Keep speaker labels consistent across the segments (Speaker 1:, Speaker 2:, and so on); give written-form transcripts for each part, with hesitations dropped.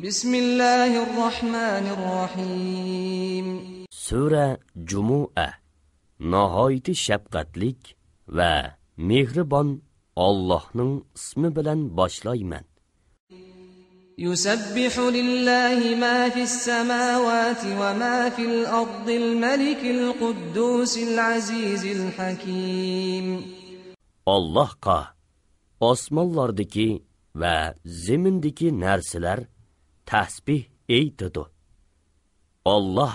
Speaker 1: Bismillahirrahmanirrahim.
Speaker 2: Sura Cumu'a nihoyat shafqatlik va mehribon Allohning ismi bilan boshlayman.
Speaker 1: يسبح لله ما في السماوات وما في الأرض الملك القدوس العزيز الحكيم.
Speaker 2: Allohga osmonlardagi va zemindagi narsalar tasbih aytadi. Allah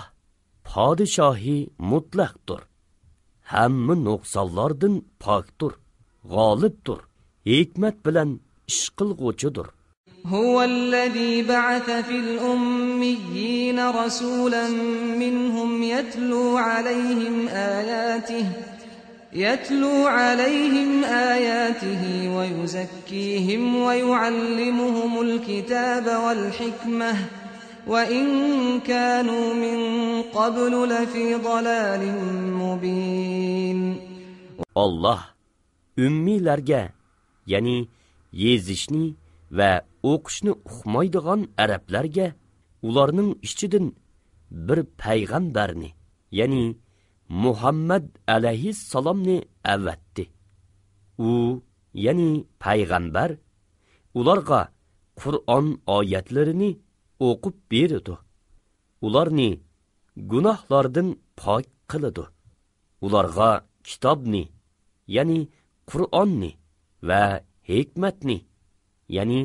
Speaker 2: podshohi mutlaqdir. Hamma nuqsonlardan pokdir, g'olibdir. Hikmat bilan ish qilg'uchidir.
Speaker 1: هو الذي بعث في الأميين رسولا منهم يتلو عليهم آياته ويزكيهم ويعلمهم الكتاب والحكمة وإن كانوا من قبل لفي ضلال مبين.
Speaker 2: Allah ümmilerge yani yezishni ve o'qishni uqmaydigan arablarga ularning ichidan bir payg'ambarni, ya'ni Muhammad alayhissalomni avatdi. U, ya'ni payg'ambar ularga Qur'on oyatlarini o'qib berdi. Ularni gunohlardan pok qiladi. Ularga kitobni, ya'ni Qur'onni va hikmatni, ya'ni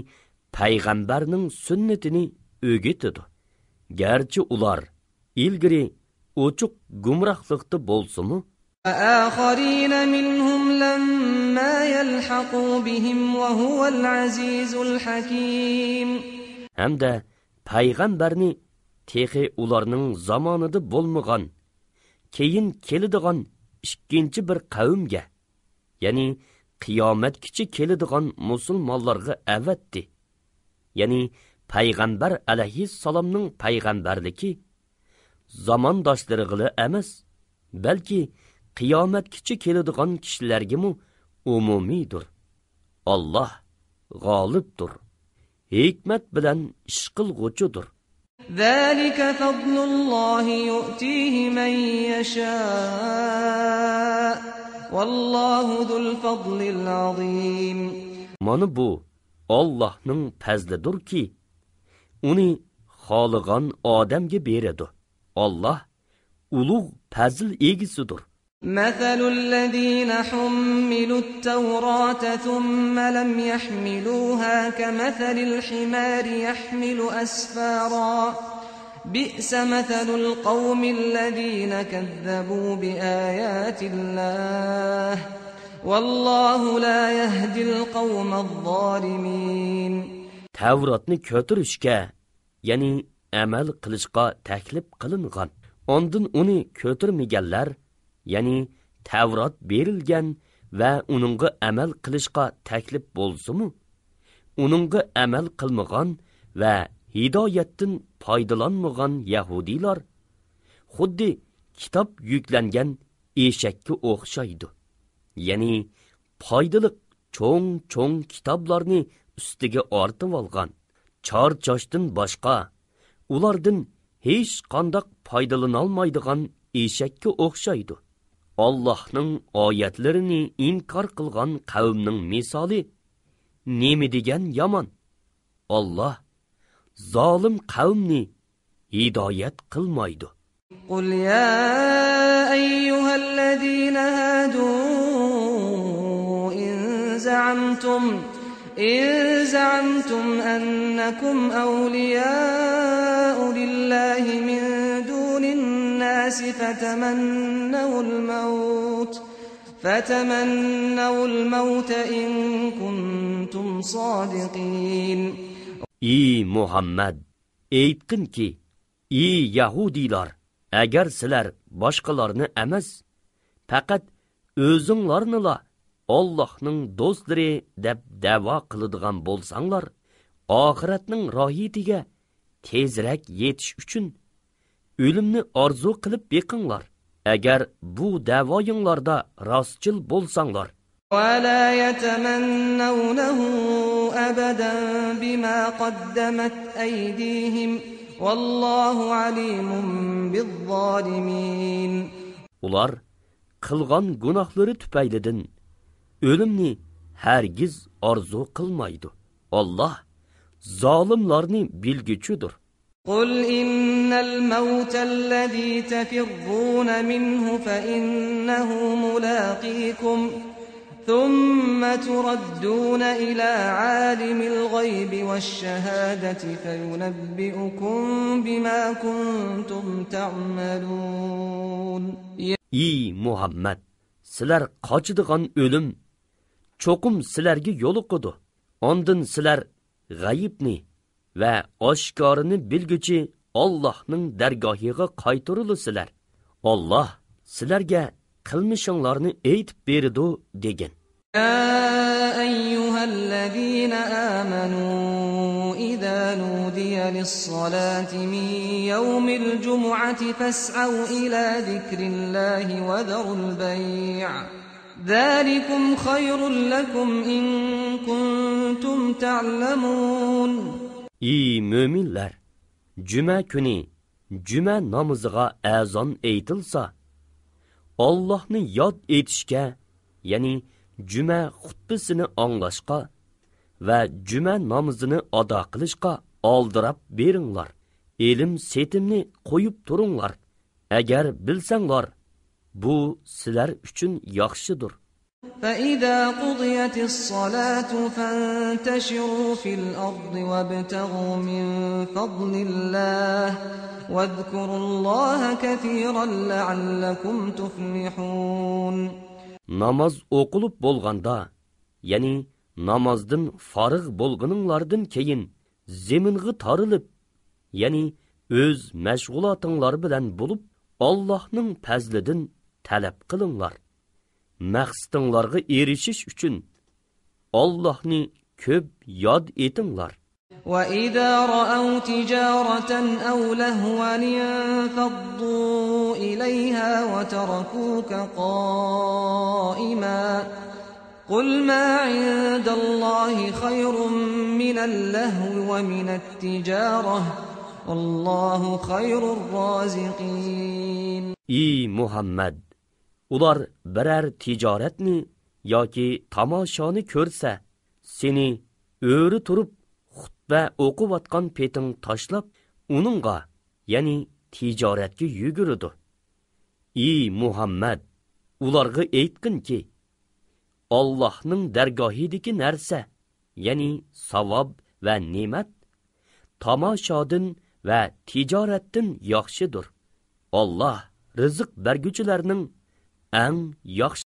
Speaker 2: payg'ambarning sunnatini o'rgatadi. Garchi ular ilgari ochiq gumrohlikda bo'lsa-mu,
Speaker 1: آخرين منهم لما يلحقوا بهم وهو العزيز الحكيم.
Speaker 2: hamda payg'ambarni texi ularning zamonida bo'lmagan, keyin keladigan ikkinchi bir qavmga, ya'ni qiyomatgacha keladigan musulmonlarga avatdi. Ya'ni payg'ambar alayhissalomning payg'ambarligi zamondoshlariga emas, balki qiyomatgacha keladigan kishilarga umumiydir. Allah g'olibdir. Hikmat bilan ish qilg'uchidir.
Speaker 1: ذلك فضل الله يؤتيه من يشاء والله ذو الفضل العظيم.
Speaker 2: Mana bu Allohning fazlidir ki, uni xohlagan odamga beradi. Allah ulug' fazl egisidir.
Speaker 1: مثل الذين حملوا التوراة ثم لم يحملوها كمثل الحمار يحمل أسفارا بئس مثل القوم الذين كذبوا بآيات الله والله لا يهدي القوم الظالمين.
Speaker 2: Tavratni ko'tarishga, ya'ni amal qilishga taklif qilingan. Ondan uni ko'tarmaganlar, ya'ni Tavrat berilgan va uningga amal qilishga taklif bo'lsa-mu, uningga amal qilmagan va hidoyatdan foydalanmagan Yahudilar xuddi kitob yuklangan eshakka o'xshaydi. Ya'ni foydali cho'ng kitoblarni ustiga ortib olgan, chor-choshdan boshqa ulardan hech qanday foydalana olmaydigan eshakka o'xshaydi. Allohning oyatlarini inkor qilgan qavmning misoli nima degan yomon. Allah zolim qavmni hidoyat qilmaydi.
Speaker 1: قل يا أيها الذين هادوا إن زعمتم أنكم أولياء لله من دون الناس فتمنوا الموت إن كنتم صادقين.
Speaker 2: Ey Muhammad, aytqin ki, ey Yahudilar, agar sizlar boshqalarni emas, faqat o'zinglarnila Allohning do'stlari deb da'vo qiladigan bo'lsanglar, oxiratning rohiyatiga tezroq yetish uchun o'limni orzu qilib beqinglar. Agar bu da'voyinglarda rostchil bo'lsanglar.
Speaker 1: ولا يتمنونه أبدا بما قدمت أيديهم والله عليم بالظالمين.
Speaker 2: Ular qilgan gunohlari tufaylidan o'limni hargiz orzu qilmaydi. Allah zolimlarni bilguchidir.
Speaker 1: قل إن الموت الذي تفرون منه فإنه ملاقيكم ثم تردون إلى عالم الغيب والشهادة فينبئكم بما كنتم تعملون.
Speaker 2: Ey Muhammed, sizlar qochadigan o'lim cho'qim sizlarga yo'liqidi. Ondan sizlar g'ayibni va oshkorini bilguchi Allohning dargohiga qaytarilasizlar. Alloh sizlarga qilmishinglarni aytib berdi degan.
Speaker 1: يا أيها الذين آمنوا إذا نودي للصلاة من يوم الجمعة فاسعوا إلى ذكر الله وذروا البيع ذلكم خير لكم إن كنتم تعلمون.
Speaker 2: Ey müminler! Cuma günü cuma namazıga azan eytilsa, Allah'ni yad etişke, yani cuma xutbasını anlaşqa ve cuma namazını ada qilishqa aldırap beringlar. Elim setimni koyup turunglar. Eğer bilsanglar, bu sizler üçün yaxşıdır.
Speaker 1: فإذا قضيت الصلاة فانتشروا في الأرض وابتغوا من فضل الله واذكروا الله كثيرا لعلكم تفلحون.
Speaker 2: Namaz oqulup bolğanda, yani namazdan farıq bolğanınlardan keyin zemingi tarılıp, yani öz məşğulatınglar bilen bulup Allah'ның fəzlidən tələb qılınlar. Məqsədinlarga erişiş üçün Allah'ni köp yad etinglar.
Speaker 1: وَإِذَا رَأَوْا تِجَارَةً أَوْ لَهْوًا انفَضُّوا إِلَيْهَا وَتَرَكُوكَ قَائِمًا قُلْ مَا عِندَ اللَّهِ خَيْرٌ مِنَ اللَّهْوِ وَمِنَ التِّجَارَةِ وَاللَّهُ خَيْرُ الرَّازِقِينَ.
Speaker 2: Ey Muhammed! Ular birer ticaretni yoki tamaşani ko'rsa, seni o'ri turib xutba o'qivatgan peting tashlab, uningga, ya'ni tijoratga yuguridi. Ey Muhammed, ularga aytqinki, Allohning dargohidagi narsa, ya'ni savob va ne'mat tamashodin va tijoratdan yaxshidir. Alloh rizq berguchilarning eng yaxshi